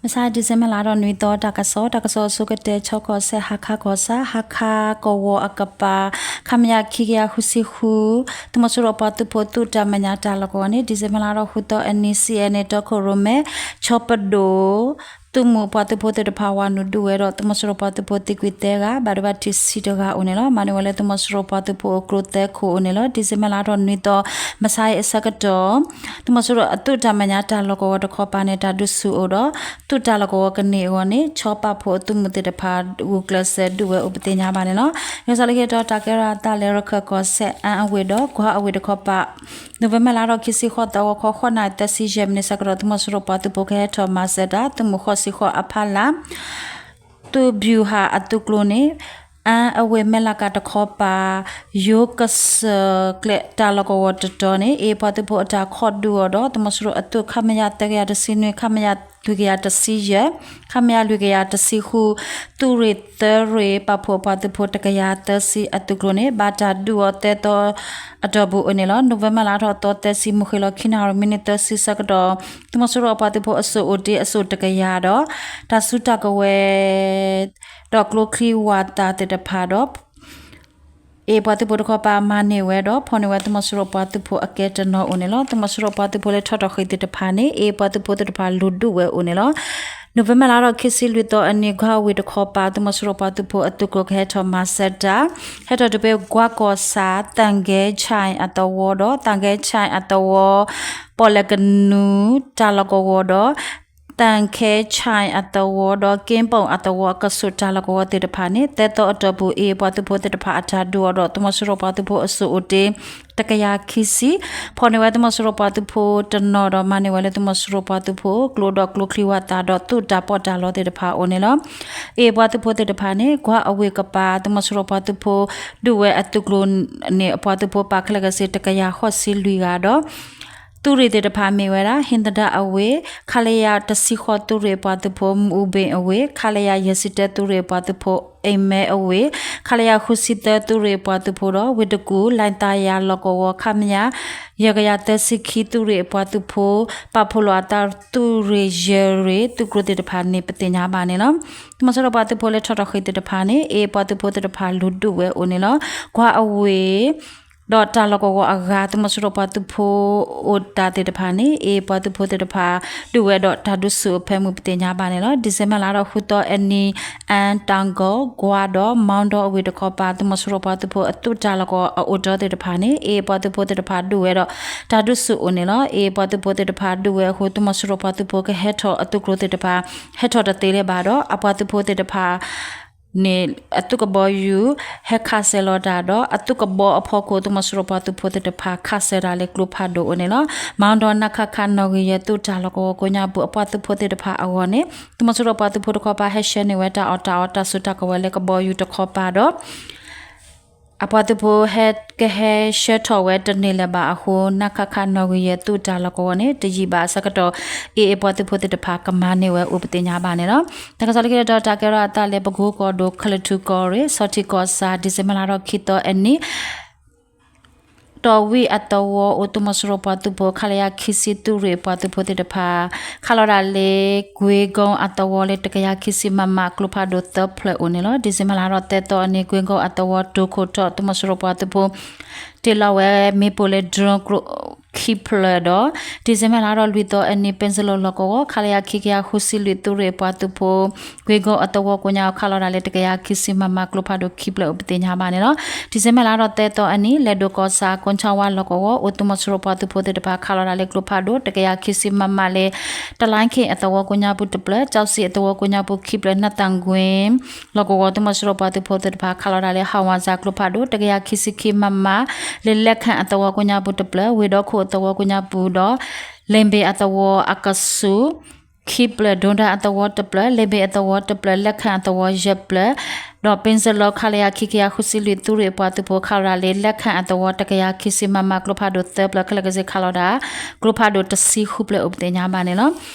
မဆါ December လါထီၣ်နွံသီ တၢ်ကစီၣ်, တၢ်ကစီၣ်အဆိကတၢၢ် ချီကီၢ်စဲၣ် ဟါခါကီၢ်ဆၣ် ဟါခါကဝီၤအကပၤ ခမရ ခံကယၤဃုဆံဃု သုးမီၤစိရိၤပှၤသုးဖိသုးတၢ်မဲာ်ညါတၢ်လီၢ်ကဝီၤန့ၣ် December လါထီၣ်ဃုသီအနံၤ စံးအဲၣ်န့ၣ် တီခိၣ်ရိၣ်မဲ ခၠီပဒိၣ် သုးမုၢ်ပှၤသုးဖိသ့ၣ်တဖၣ် ဝၤနုာ်ဒုးဝဲဒီး သုးမီၤစိရိၤပှၤသုးဖိသံကွံာ်သၢဂၤ ဘၣ်ဒိဘၣ်ထံးဆံတဂၤအိၣ်န့ၣ်လီၤ. မၤန့ၢ်ဝဲလၢသုးမီၤစိရိၤပှၤသုးဖိအကျိသၢခိၣ်အိၣ်န့ၣ်လီၤ. December လါထီၣ်နွံသီ မဆါအံၤအဆၢကတီၢ် သုးမီၤစိရိၤအသုးတၢ်မဲာ်ညါတၢ်လီၢ်ကဝီၤတခီပၤန့ၣ် တၢ်ဒုးဆူၣ်အိၣ်ဒီး သုးတၢ်လီၢ်ကဝီၤကန့ၢ်အဂီၢ်န့ၣ် ခၠီပာ်ဖှိၣ်အသုးမုၢ်သ့ၣ်တဖၣ် ဂုာ်ကျဲးစၢးဒုးဝဲအိၣ်ပသ့ၣ်ညါဘၣ်န့ၣ်လီၤ. လၢကစီၣ်လၢခံတတီၤ တၢ်ကဲထီၣ်အသးလၢ ရခၢၣ်ကီၢ်စဲၣ် အၣ်အဝ့ၢ်ဒီးကွၢ်အဝ့ၢ်တခီပၤ နိၣ်ဝ့ဘၢၣ်လါထီၣ်ခံဆံဃိးသီ ဂီၤခီ ဃိးနၣ်ရံၣ်သၢဆံယဲၢ်မံးနံးဆၢကတီၢ် သုးမီၤစိရိၤပှၤသုးဖိကဟဲထီၣ်မၤစၢၤတၢ် သုးမုၢ်ဃိးဆံဃိးအဖီလာ် သုးဗျူဟာအသုးကျိၤန့ၣ် အၣ်အဝ့ၢ်မဲၢ်လးကၤတခီပၤ ယိၤကစၢၢ်ကျဲတၢ်လီၢ်ကဝီၤတတီၤန့ၣ် အ့ၣ်ပှၤသုးဖိအတၢ်ခိးဒုးအီၤဒီး သုးမီၤစိရိၤအသုး ခမရ သၢကယၤတဆံနွံ ခမရ လွံၢ်ကယၤတဆံယဲၢ် ခမရ လွံၢ်ကယၤတဆံဃု သုးရ့ၣ်သၢရ့ၣ် ပာ်ဖှိၣ်ပှၤသုးဖိ တကယၤသၢဆံအသုးကျိၤန့ၣ် ဘၣ်တၢ်ဒုးအီၤသၢသီအတီၢ်ပူၤအိၣ်န့ၣ်လီၤ. နိၣ်ဝ့ဘၢၣ်လါထီၣ်သီသၢဆံ မုၢ်ဃ့ၢ်လီၤခံနၣ်ရံၣ်မံးနံးသၢဆံဆၢကတီၢ် သုးမီၤစိရိၤအပှၤသုးဖိအစိၣ်အိၣ်တ့ၢ်အစိၣ်တကယၤဒီး တၢ်စုတၢ်ကဝဲၤ ဒီးကျိချံဝၢ်သၣ်သ့ၣ်တဖၣ်ဒီး အ့ၣ်ပှၤသုးဖိတခီပၤမၤန့ၢ်ဝဲဒီး ဖီၣ်န့ၢ်ဝဲသုးမီၤစိရိၤပှၤသုးဖိအကဲတနီၤအိၣ်န့ၣ်လီၤ. သုးမီၤစိရိၤပှၤသုးဖိလၢထီၣ်ထီၣ်ဃ့ၢ်သ့ၣ်တဖၣ်န့ၣ် အ့ၣ်ပှၤသုးဖိသ့ၣ်တဖၣ်လူၤဒုးဝဲအိၣ်န့ၣ်လီၤ. နိၣ်ဝ့ဘၢၣ်လါထီၣ်ခံဆံလွံၢ်သီအနံၤ ကွၢ်အဝ့ၢ်တခီပၤ သုးမီၤစိရိၤပှၤသုးဖိအသုးကျိၤကဟဲထီၣ်မၤစၢၤတၢ် ဟဲထီၣ်ဒုးဖဲကွၢ်ကီၢ်ဆၣ် သၣ်ကဲဆဲအသဝီဒီး သၣ်ကဲဆဲအသဝီ ပီၣ်လဲၣ်ကနူၤတၢ်လီၢ်ကဝီၤဒီး သၣ်ကဲဆဲအသဝီဒီး က့ပိၣ်အသဝီအကဆူးတၢ်လီၢ်ကဝီၤသ့ၣ်တဖၣ်န့ၣ် သၢသီအတီၢ်ပူၤ အ့ၣ်ပှၤသုးဖိသ့ၣ်တဖၣ်အတၢ်ဒုးအီၤဒီး သုးမီၤစိရိၤပှၤသုးဖိအစိၣ်အိၣ်တ့ၢ် တကယၤခံဆံ ဖီၣ်န့ၢ်ဝဲသုးမီၤစိရိၤပှၤသုးဖိတနီၤဒီး မၤန့ၢ်ဝဲလၢသုးမီၤစိရိၤပှၤသုးဖိ ကျိဒီးကျိချံဝၢ်သၣ်ဒီး သုးတၢ်ပီးတၢ်လီသ့ၣ်တဖၣ်အိၣ်န့ၣ်လီၤ. အ့ၣ်ပှၤသုးဖိသ့ၣ်တဖၣ်န့ၣ် ကွၢ်အဝ့ၢ်ကပၤ သုးမီၤစိရိၤပှၤသုးဖိ ဒုးဝဲအသုးကျိၤန့ၣ် အပှၤသုးဖိပာ်ခဲလၢာ်ကဆ့ တကယၤဃိးဆံလွံၢ်ဂၤဒီး သုးရ့ၣ်သ့ၣ်တဖၣ်မ့ၢ်ဝဲဒၣ် ဟံသဒၣ်အဝ့ၢ် ခလရ တဆံဃိးသုးရ့ၣ်ပှၤသုးဖိ မူဘ့ၣ်အဝ့ၢ် ခလရ ယဲၢ်ဆံတၢသုးရ့ၣ်ပှၤသုးဖိ အ့မဲအဝ့ၢ် ခလရ ဃုဆံသၢသုးရ့ၣ်ပှၤသုးဖိဒီး ဝ့ၢ်တကူၣ် လဲၣ်သးယၤလီၢ်ကဝီၤ ခမရ ယဲၢ်ကယၤသၢဆံခံသုးရ့ၣ်ပှၤသုးဖိ ပာ်ဖှိၣ်လိာ်အသးသုးရ့ၣ်ယဲၢ်ရ့ၣ် သုးကျိၤသ့ၣ်တဖၣ်န့ၣ် ပသ့ၣ်ညါဘၣ်န့ၣ်လီၤ. သုးမီၤစိရိၤပှၤသုးဖိလၢထီၣ်ထီၣ်ဃ့ၢ်သ့ၣ်တဖၣ်န့ၣ် အ့ၣ်ပှၤသုးဖိသ့ၣ်တဖၣ်လူၤဒုးဝဲအိၣ်န့ၣ်လီၤ. ကွၢ်အဝ့ၢ် ဒီးတၢ်လီၢ်ကဝီၤအဂၤ သုးမီၤစိရိၤပှၤသုးဖိအိၣ်တၢ်သ့ၣ်တဖၣ်န့ၣ် အ့ၣ်ပှၤသုးဖိသ့ၣ်တဖၣ် ဒုးဝဲဒီးတၢ်ဒုးဆူၣ်အိၣ်ဖဲမုၢ်ပသ့ၣ်ညါဘၣ်န့ၣ်လီၤ. ဒံၣ်စ့ဘၢၣ်လါထီၣ်ဃုသီအနံၤ အၣ်တၣ်ကီၢ် ကွၢ်ဒီး မီဒီအဝ့ၢ်တခီပၤ သုးမီၤစိရိၤပှၤသုးဖိအသုးတၢ်လီၢ်ကဝီၤအအိၣ်တၢ်သ့ၣ်တဖၣ်န့ၣ် အ့ၣ်ပှၤသုးဖိသ့ၣ်တဖၣ်ဒုးဝဲဒီးတၢ်ဒုးဆူၣ်အိၣ်န့ၣ်လီၤ. အ့ၣ်ပှၤသုးဖိသ့ၣ်တဖၣ်ဒုးဝဲအဃိ သုးမီၤစိရိၤပှၤသုးဖိကဟဲထီၣ်အသုးကျိၤသ့ၣ်တဖၣ် ဟဲထီၣ်တသ့လၢၤဘၣ်ဒီး အပှၤသုးဖိသ့ၣ်တဖၣ် န့ၣ် အသုးကဘီယူၤ ဟဲခးစဲၤလီၤတၢ်ဒီး အသုးကဘီအဖီခိၣ် သုးမီၤစိရိၤပှၤသုးဖိသ့ၣ်တဖၣ် ခးစၢၤတၢ်လၢကျိဖးဒိၣ်အိၣ်န့ၣ်လီၤ. မၤဒီး နခခ နီၣ်ဂံၢ်ယဲၢ်သုးတၢ်လီၢ်ကဝီၤကိးညါပူၤ အပှၤသုးဖိသ့ၣ်တဖၣ်အဂီၢ်န့ၣ် သုးမီၤစိရိၤပှၤသုးဖိတခီပၤ ဟဲဆှၢန့ၢ်ဝဲတၢ်အီၣ်တၢ်အီတၢ်စိတၢ်ကဝဲၤလၢကဘီယူၤတခီပၤဒီး အပှၤသုးဖိဟဲကဟဲဆှၢထီၣ်ဝဲတန့ၢ်လၢၤဘၣ်အဃိ နခခ နီၣ်ဂံၢ်ယဲၢ်သုးတၢ်လီၢ်ကဝီၤန့ၣ် တယံာ်ဘၣ်အဆၢကတီၢ် အ့ၣ်အ့ၣ်ပှၤသုးဖိသ့ၣ်တဖၣ် ကမၤန့ၢ်ဝဲအိၣ်ပသ့ၣ်ညါဘၣ်န့ၣ်လီၤ. တၢ်ကစီၣ်လၢခံတတီၤ တၢ်ကဲထီၣ်အသးလၢ ပကူကီၢ်ဒိၣ် ခဲလၢာ်ထူၣ်ကီၢ်ရ့ၣ် ဆီထံးကီၢ်ဆၣ် ဒံၣ်စ့ဘၢၣ်လါထီၣ်ခံသီအနံၤ တီၢ်ဝံၣ်အသဝီအိၣ် သုးမီၤစိရိၤပှၤသုးဖိ ခလရ ခံဆံသုးရ့ၣ်ပှၤသုးဖိသ့ၣ်တဖၣ် ခးလီၤတၢ်လၢ ကွ့ကိအသဝီလၢ တကယၤခံဆံ မမ ကျိဖးဒိၣ်သၢဖျၢၣ်အိၣ်န့ၣ်လီၤ. ဒံၣ်စ့ဘၢၣ်လါထီၣ်သၢသီအနံၤ ကွ့ကိအသဝီတိၤခိၣ်ထီၣ် သုးမီၤစိရိၤပှၤသုးဖိ တ့ၢ်လီၤဝဲမ့ၣ်ပိၢ်လၢ drone ကျိခံဖျၢၣ်ဒီး ဒံၣ်စ့ဘၢၣ်လါထီၣ်လွံၢ်သီအနံၤ ပ့စလိၣ်လီၢ်ကဝီၤ ခလရ ခံကယၤဃုဆံလွံၢ်သုးရ့ၣ်ပှၤသုးဖိ ကွ့ကိအသဝီကိးညါအီၤ ခးလီၤတၢ်လၢ တကယၤခံဆံ မမ ကျိဖးဒိၣ်ခံဖျၢၣ်အိၣ်ပသ့ၣ်ညါဘၣ်န့ၣ်လီၤ. ဒံၣ်စ့ဘၢၣ်လါထီၣ်သၢသီအနံၤ လဲၤဒိၣ်ကီၢ်ဆၣ် ကိးဆၣ်ဝါလီၢ်ကဝီၤ အိၣ်သုးမီၤစိရိၤပှၤသုးဖိသ့ၣ်တဖၣ် ခးလီၤတၢ်လၢကျိဖးဒိၣ် တကယၤခံဆံ မမ လၢ တလါခ့ၣ်အသဝီကိးညါပူၤတဖျၢၣ် ကၠီစံၣ်အသဝီကိးညါပူၤခံဖျၢၣ် နသၣ်ကွ့ လီၢ်ကဝီၤ သုးမီၤစိရိၤပှၤသုးဖိသ့ၣ်တဖၣ် ခးလီၤတၢ်လၢ ဟးဝးစၢ်ကျိဖးဒိၣ် တကယၤခံဆံခံ မမ လၢလဲၣ်ခၣ်အသဝီကိးညါပူၤတဖျၢၣ် ဝ့ၢ်ဒီခိၣ်အသဝီကိးညါပူၤဒီး လ့ၣ်ဘ့ၣ်အသဝီအကဆူး ခံဖျၢၣ် ဒိၣ်ဒါအသဝီတဖျၢၣ် လ့ၣ်ဘ့ၣ်အသဝီတဖျၢၣ် လဲၣ်ခၣ်အသဝီယဲၢ်ဖျၢၣ် ဒီးပ့စလီ ခလရ ခံကယၤဃုဆံလွံၢ် သုးရ့ၣ်အပှၤသုးဖိခးလီၤဒၣ်လၢ လဲခၣ်အသဝီ တကယၤခံဆံ မမ ကျိဖးဒိၣ်သၢဖျၢၣ် ခဲလၢာ်ခဲဆ့ခးလီၤဒၣ် ကျိဖးဒိၣ်တဆံဃုဖျၢၣ်အိၣ်ပသ့ၣ်ညါဘၣ်န့ၣ်လီၤ.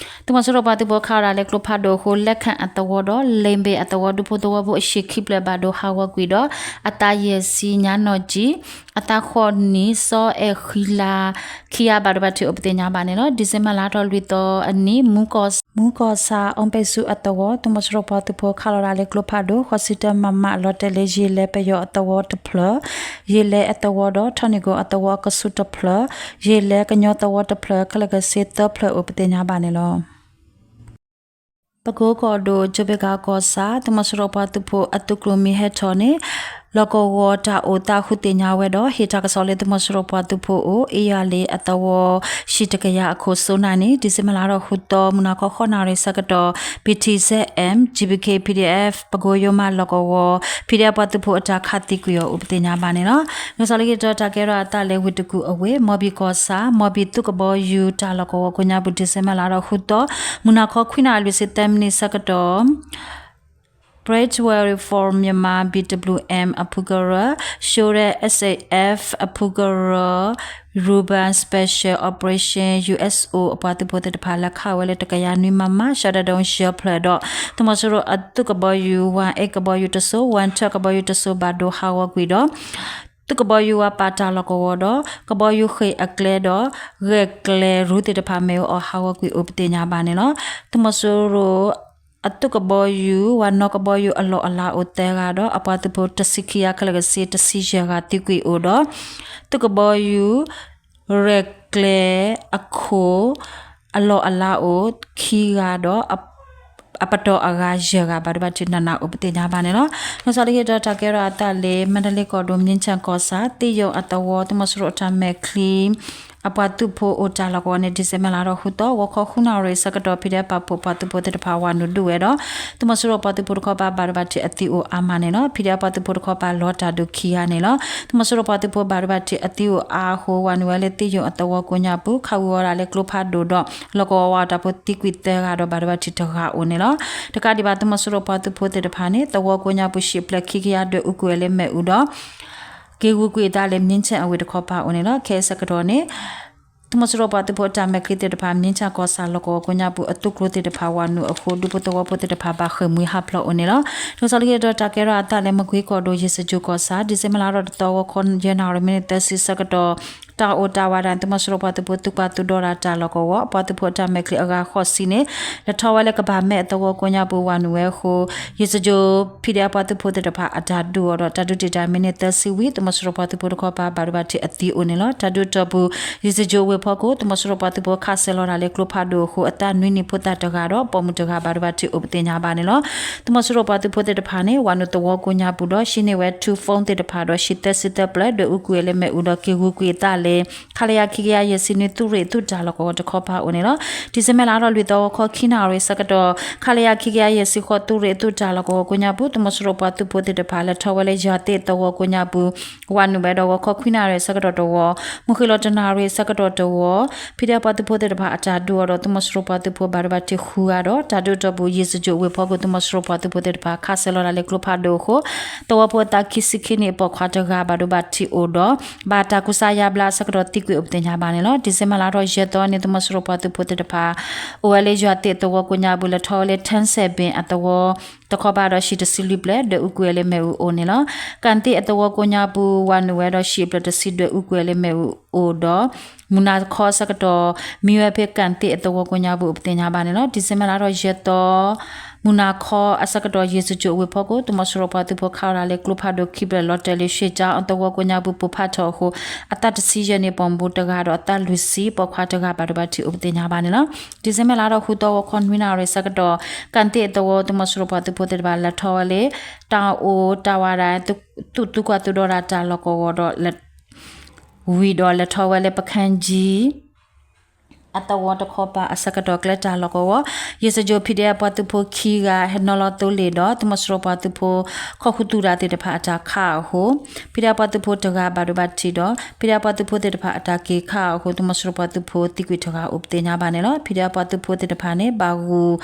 သုးမီၤစိရိၤပှၤသုးဖိခးလီၤဒၣ်လၢကျိဖးဒိၣ်အဃိ လဲခၣ်အသဝီဒီး လ့ဘ့ၣ်အသဝီ ဒူဖိသဝီဖိအဟံၣ်ခံဖျၢၣ်ဘၣ်ဒိဟးဂီၤကွံာ်ဒီး အသးယဲၢ်ဆံ ညါနီၢ်ကၠံ အသးဃိးနံၣ် စီၤအဲၣ်ဃံလၤ ခံဂၤဘၣ်ဒိဘၣ်ထံးအိၣ်ပသ့ၣ်ညါဘၣ်န့ၣ်လီၤ. ဒံၣ်စ့ဘၢၣ်လါထီၣ်လွံၢ်သီအနံၤ မူကီၢ်ဆၣ် အီပ့ၣ်ဆူအသဝီ သုးမီၤစိရိၤပှၤသုးဖိခးလီၤဒၣ်လၢကျိဖးဒိၣ် ဃိးဆံတၢ မမ လီၤတဲာ်လၢ ယ့ၢ်လဲၤပယီၤအသဝီတဖျၢၣ်, ယ့ၢ်လဲၤအသဝီဒီး ထီၣ်နံၣ်ကိၣ်အသဝီအကဆူးတဖျၢၣ်, ယ့ၢ်လဲၤကညီသဝီတဖျၢၣ် ခဲလၢာ်ခဲဆ့သၢဖျၢၣ်အိၣ်ပသ့ၣ်ညါဘၣ်န့ၣ်လီၤ. ပကိကီၢ်ဒိၣ် ကၠိဘ့ၣ်ကၤကီၢ်ဆၣ် သုးမီၤစိရိၤပှၤသုးဖိအသုးကျိၤမ့ၢ်ဟဲထီၣ်န့ၣ် လီၢ်ကဝီၤတၢ်အိၣ်သးဃုသ့ၣ်ညါဝဲဒီး ဟ့ၣ်တၢ်ကစီၣ်လၢသုးမီၤစိရိၤပှၤသုးဖိအိၣ် အ့ယၣ်လ့အသဝီ ဟံၣ်တကယၤအခိၣ် စိနၣ်န့ၣ် ဒံၣ်စ့ဘၢၣ်လါထီၣ်ဃုသီ မုၢ်နၤခီဃိးနၣ်ရံၣ်ဆၢကတီၢ် ပံၣ်ထံၣ်စဲၣ်အဲၣ် GBK PDF ပကိယိမးလီၢ်ကဝီၤ PDF ပှၤသုးဖိအတၢ်ခးသံကွံာ်အီၤအိၣ်ပသ့ၣ်ညါဘၣ်န့ၣ်လီၤ. နကစီၣ်လၢက့ၤဒီးတၢ်ကဲထီၣ်အသးလၢဝ့ၢ်တကူၣ်အဝ့ၢ် မီၢ်ဘံၣ်ကီၢ်ဆၣ် မီၢ်ဘံၣ်သုးကဘီယူၤတၢ်လီၢ်ကဝီၤကိးညါပူၤ ဒံၣ်စ့ဘၢၣ်လါထီၣ်ဃုသီ မုၢ်နၤခီခွံနၣ်ရံၣ်လွံၢ်ဆံသၢမံးနံးဆၢကတီၢ် Brave Warrior for Myanmar BWM အဖုကရၢ, ရှိရဲ SAF အဖုကရၢ, Urban Special Operation USO အပှၤသုးဖိသ့ၣ်တဖၣ် လဲၤခးဝဲလၢတကယၤနွံ မမ ရှဒဒုံး ယဲၢ်ဖျၢၣ်ဒီး သုးမီၤစိရိၤအသုးကဘီယူၤ ဝဲအ့ၣ် ကဘီယူၤတစိၤ ဝဲထၢၣ်ကဘီယူၤတစိၤ ဘၣ်ဒိဟးဂီၤကွံာ်ဒီး သုးကဘီယူၤဝဲပာ်တၢ်လီၢ်ကဝီၤဒီး ကဘီယူၤဃ့ၢ်အကျဲဒီး ဂဲၤကျဲရူသ့ၣ်တဖၣ် မ့ၣ်အူအီၣ်ဟးဂီၤကွံာ်အိၣ်ပသ့ၣ်ညါဘၣ်န့ၣ်လီၤ. သုးမီၤစိရိၤ အသုးကဘီယူၤ ဝဲနီၢ်ကဘီယူၤအလီၢ်အလၤအိၣ်သၢဂၤဒီး အပှၤသုးဖိတဆံခံဂၤ ခဲလၢာ်ခဲဆ့တဆံယဲၢ်ဂၤသံကွံာ်အိၣ်ဒီး သုးကဘီယူၤ ရဲၣ်ကျဲၤအခိၣ် အလီၢ်အလၤအိၣ်ခံဂၤဒီး အပတီၢ်အဂၤယဲၢ်ဂၤ ဘၣ်ဒိဘၣ်ထံးနးနးအိၣ်ပသ့ၣ်ညါဘၣ်န့ၣ်လီၤ. နကစီၣ်လၢက့ၤဒီးတၢ်ကဲထီၣ်အသးလၢ မါဒလ့ကီၢ်ဒိၣ် မြင်းခြံကီၢ်ဆၣ် သ့ယိၣ်အသဝီ သုးမီၤစိရိၤအတၢ်မဲာ်ချံ အပှၤသုးဖိအိၣ်တၢ်လီၢ်ကဝီၤန့ၣ် ဒံၣ်စ့ဘၢၣ်လါထီၣ်ဃုသီ ဂီၤခီဃုနၣ်ရံၣ်ဆၢကတီၢ် PDF ပာ်ဖှိၣ်ပှၤသုးဖိသ့ၣ်တဖၣ် ဝၤနုာ်ဒုးဝဲဒီး သုးမီၤစိရိၤပှၤသုးဖိတခီပၤ ဘၣ်ဒိဘၣ်ထံးအသံအိၣ်အါမးန့ၣ်လီၤ. PDF ပှၤသုးဖိတခီပၤ လီၤတၢ်ဒုးခံဂၤန့ၣ်လီၤ. သုးမီၤစိရိၤပှၤသုးဖိဘၣ်ဒိဘၣ်ထံးအသံအိၣ်အါအဃိ ဝၤနုာ်ဝဲလၢသ့ယိၣ်အသဝီကိးညါပူၤ ခးဝံၤဝဲဒၣ်လၢကျိဖးဒိၣ်ဒီး လီၢ်ကဝီၤဝၤတၢ်ဖိသံကွံာ်သၢဂၤဒီး ဘၣ်ဒိဘၣ်ထံးတဂၤအိၣ်န့ၣ်လီၤ. တကးဒံးဘၣ် သုးမီၤစိရိၤပှၤသုးဖိသ့ၣ်တဖၣ်န့ၣ် သဝီကိးညါပူၤ ဟံၣ်ဖျၢၣ်ခံကယၤဒွဲၣ်အူကွံာ်ဝဲလၢမ့ၣ်အူဒီး က့ၤဂုာ်ကွံာ်အသးလၢ မြင်းခြံအဝ့ၢ်တခီပၤအိၣ်န့ၣ်လီၤ. ခဲအံၤဆၢကတီၢ်န့ၣ် သုးမီၤစိရိၤပှၤသုးဖိအတၢ်မဲာ်ချံသ့ၣ်တဖၣ် မြင်းခြံကီၢ်ဆၣ်လီၢ်ကဝီၤကိးညါပူၤ အသုးကျိၤသ့ၣ်တဖၣ် ဝၤနုာ်အဃိ ဒူဖိသဝီဖိသ့ၣ်တဖၣ် ဘၣ်ဃ့ၢ်မှံဟးဖျိးအိၣ်န့ၣ်လီၤ. တကစီၣ်လၢက့ၤဒီးတၢ်ကဲထီၣ်အသးလၢ မကွ့ကီၢ်ဒိၣ် ယ့ၣ်စကၠိၣ်ကီၢ်ဆၣ် ဒံၣ်စ့ဘၢၣ်လါထီၣ်တသီ ဂီၤခီ ယဲၢ်နၣ်ရံၣ်မံးနံးသၢဆံဆၢကတီၢ် တၢ်အိၣ်တၢ်ဝၤဒၣ် သုးမီၤစိရိၤပှၤသုးဖိ သုးကွၢ်သုးဒီတၢ်လီၢ်ကဝီၤ ပှၤသုးဖိအတၢ်မဲာ်ချံအဂၤဃိးဆံန့ၣ် လဲၤထီၣ်ဝဲလၢကဘၣ်မဲာ်အသဝီကိးညါပူၤ ဝၤနုာ်ဝဲအဃိ ယ့ၣ်စကၠိၣ် PDF ပှၤသုးဖိသ့ၣ်တဖၣ် အတၢ်ဒုးအီၤဒီး တၢ်ဒုးတံာ်တာ်မံးနံးသၢဆံဝံၤ သုးမီၤစိရိၤပှၤသုးဖိတခီပၤ ဘၣ်ဒိဘၣ်ထံးအသံအိၣ်န့ၣ်လီၤ. တၢ်ဒုးအတီၢ်ပူၤ ယ့ၣ်စကၠိၣ်ဝ့ၢ်ဖီခိၣ် သုးမီၤစိရိၤပှၤသုးဖိခးစဲၤလီၤတၢ်လၢကျိဖးဒိၣ်အဃိ အသးနွံနံၣ်ဖိသၣ်တဂၤဒီး ပိာ်မုၣ်တဂၤ ဘၣ်ဒိဘၣ်ထံးအိၣ်ပသ့ၣ်ညါဘၣ်န့ၣ်လီၤ. သုးမီၤစိရိၤပှၤသုးဖိသ့ၣ်တဖၣ်န့ၣ် ဝၤနုာ်သဝီကိးညါပူၤဒီး ဟံးန့ၢ်ဝဲ ထူ phone သ့ၣ်တဖၣ်ဒီး ဟံးသၢဆံသၢပျဲၢ် ဒွဲၣ်အူကွံာ်ဝဲလၢမ့ၣ်အူဒီး က့ၤဂုာ်ကွံာ်အသးလၢ ခလရ ခံကယၤယဲၢ်ဆံနွံ သုးရ့ၣ်အသုးတၢ်လီၢ်ကဝီၤတခီပၤအိၣ်န့ၣ်လီၤ. ဒံၣ်စ့ဘၢၣ်လါထီၣ်လွံၢ်သီ ဂီၤခီခံနၣ်ရံၣ်ဆၢကတီၢ် ခလရ ခံကယၤယဲၢ်ဆံဃိး သုးရ့ၣ်အသုးတၢ်လီၢ်ကဝီၤကိးညါပူၤ သုးမီၤစိရိၤပှၤသုးဖိသ့ၣ်တဖၣ် လဲၤထီၣ်ဝဲလၢယွၤသ့ၣ်သဝီကိးညါပူၤ ဝၤနုာ်ဝဲဒီး ဂီၤခီခွံနၣ်ရံၣ်ဆၢကတီၢ်တဝီ မုၢ်ဃ့ၢ်လီၤတနၣ်ရံၣ်ဆၢကတီၢ်တဝီ PDF ပှၤသုးဖိသ့ၣ်တဖၣ်အတၢ်ဒုးအီၤဒီး သုးမီၤစိရိၤပှၤသုးဖိဘၣ်ဒိဘၣ်ထံးဃုဂၤဒီး တၢ်ဒုးအတီၢ်ပူၤ ယ့ၣ်စကၠိၣ်ဝ့ၢ်ဖီခိၣ် သုးမီၤစိရိၤပှၤသုးဖိသ့ၣ်တဖၣ် ခးစဲၤလီၤတၢ်လၢကျိဖးဒိၣ်အဃိ သဝီဖိအသးခံဆံခံနံၣ်အပိာ်ခွါတဂၤ ဘၣ်ဒိဘၣ်ထံးအိၣ်ဒီး ဘၣ်တၢ်ကူစါယါဘျါအဆၢကတီၢ်သံကွံာ်အိၣ်ပသ့ၣ်ညါဘၣ်န့ၣ်လီၤ. ဒံၣ်စ့ဘၢၣ်လါထီၣ်ယဲၢ်သီန့ၣ် သုးမီၤစိရိၤပှၤသုးဖိသ့ၣ်တဖၣ် အိၣ်ဝဲလၢယွၤသ့ၣ်သဝီကိးညါပူၤ လဲၤထီၣ်ဝဲလၢ ထၢစဲၣ်ဘ့ၣ်အသဝီ တခီပၤဒီး ဟံးတဆံလွံၢ်ပျဲၢ် ဒွဲၣ်အူကွံာ်ဝဲလၢမ့ၣ်အူအိၣ်န့ၣ်လီၤ. ကၣ်သ့ၣ်အသဝီကိးညါပူၤ ဝၤနုာ်ဝဲဒီး ဟံးအဖျၢၣ်တဆံ ဒွဲၣ်အူကွံာ်ဝဲလၢမ့ၣ်အူအိၣ်ဒီး မုၢ်နၤခီဆၢကတီၢ် မံဝဲဖဲကၣ်သ့ၣ်အသဝီကိးညါပူၤ အိၣ်ပသ့ၣ်ညါဘၣ်န့ၣ်လီၤ. ဒံၣ်စ့ဘၢၣ်လါထီၣ်ယဲၢ်သီ မုၢ်နၤခီအဆၢကတီၢ် ယ့ၣ်စကၠိၣ်ဝ့ၢ်ဖီခိၣ် သုးမီၤစိရိၤပှၤသုးဖိခးလီၤတၢ်လၢကျိဖးဒိၣ်ခံဖျၢၣ် လီၤတဲာ်လၢ ရွှေချောင်း အသဝီကိးညါပူၤ ပိၢ်ဖးထီၣ်အဃိ အသးတဆံယဲၢ်နံၣ်ပိာ်မုၣ်တဂၤဒီး အသးလွံၢ်ဆံပိာ်ခွါတဂၤ ဘၣ်ဒိဘၣ်ထံးအိၣ်ပသ့ၣ်ညါဘၣ်န့ၣ်လီၤ. ဒံၣ်စ့ဘၢၣ်လါထီၣ်ဃုသီ ဂီၤခီနွံနၣ်ရံၣ်ဆၢကတီၢ် ကၣ်သ့ၣ်အသဝီ သုးမီၤစိရိၤပှၤသုးဖိသ့ၣ်တဖၣ် လဲၤထီၣ်ဝဲလၢ တၢ်အိၣ်တၢ်ဝၤဒၣ် သုး သုးကွၢ်သုးဒီတၢ်လီၢ်ကဝီၤဒီး ဝံၤဒီးလဲၤထီၣ်ဝဲလၢ ပခၢၣ်ကၠံ အသဝီတခီပၤအဆၢကတီၢ် ကျဲတၢ်လီၢ်ကဝီၤ ယ့ၣ်စကၠိၣ် PDF ပှၤသုးဖိခံဂၤ ဟဲနီၤလီၤသိလ့ၣ်ဒီး သုးမီၤစိရိၤပှၤသုးဖိ ခိးဃုသူၣ်တၢ်သ့ၣ်တဖၣ်အတၢ်ခးအဃိ PDF ပှၤသုးဖိတဂၤဘၣ်ဒိဘၣ်ထံးဒီး PDF ပှၤသုးဖိသ့ၣ်တဖၣ်အတၢ်က့ၤခးအဃိ သုးမီၤစိရိၤပှၤသုးဖိသံကွံာ်တဂၤအိၣ်ပသ့ၣ်ညါဘၣ်န့ၣ်လီၤ. PDF ပှၤသုးဖိသ့ၣ်တဖၣ်န့ၣ် ဘၣ်ဂုာ်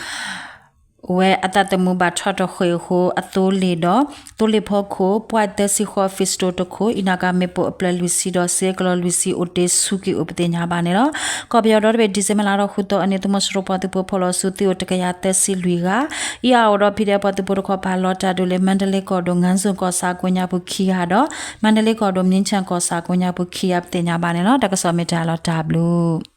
အဝဲအသးသမူဘၣ်ထီၣ်တဃ့ၢ်အဃိ အသိလ့ၣ်ဒီး သိလ့ၣ်ဖီခိၣ် ပွဲၣ်သၢဆံဃိး pistol တခိၣ် အံၤနာ်က့မ့ၣ်ပိၢ်အဖျၢၣ်လွံၢ်ဆံဒီး စ့ကလီၤလွံၢ်ဆံ အိၣ်တ့ၢ်ဆူၣ်က့ၤအိၣ်ပသ့ၣ်ညါဘၣ်န့ၣ်လီၤ. ကီၢ်ပယီၤဒီတဘ့ၣ် December လါထီၣ်ဃုသီအနံၤ သုးမီၤစိရိၤပှၤသုးဖိဖီၣ်လီၤဆူသံအိၣ်တကယၤသၢဆံလွံၢ်ဂၤ, အံၤအအိၣ်ဒီး ဖံးဒဲး ပှၤသုးဖိတခီပၤလီၤတၢ်ဒုးလၢ မါဒလ့ကီၢ်ဒိၣ် ငါးစုံကီၢ်ဆၣ်ကိးညါပူၤခံဂၤဒီး မါဒလ့ကီၢ်ဒိၣ် မြင်းခြံကီၢ်ဆၣ်ကိးညါပူၤခံဂၤ ပသ့ၣ်ညါဘၣ်န့ၣ်လီၤ. တၢ်ကစီၣ်မ့ၢ်တၢ်လီၤတၢ်ဘျုး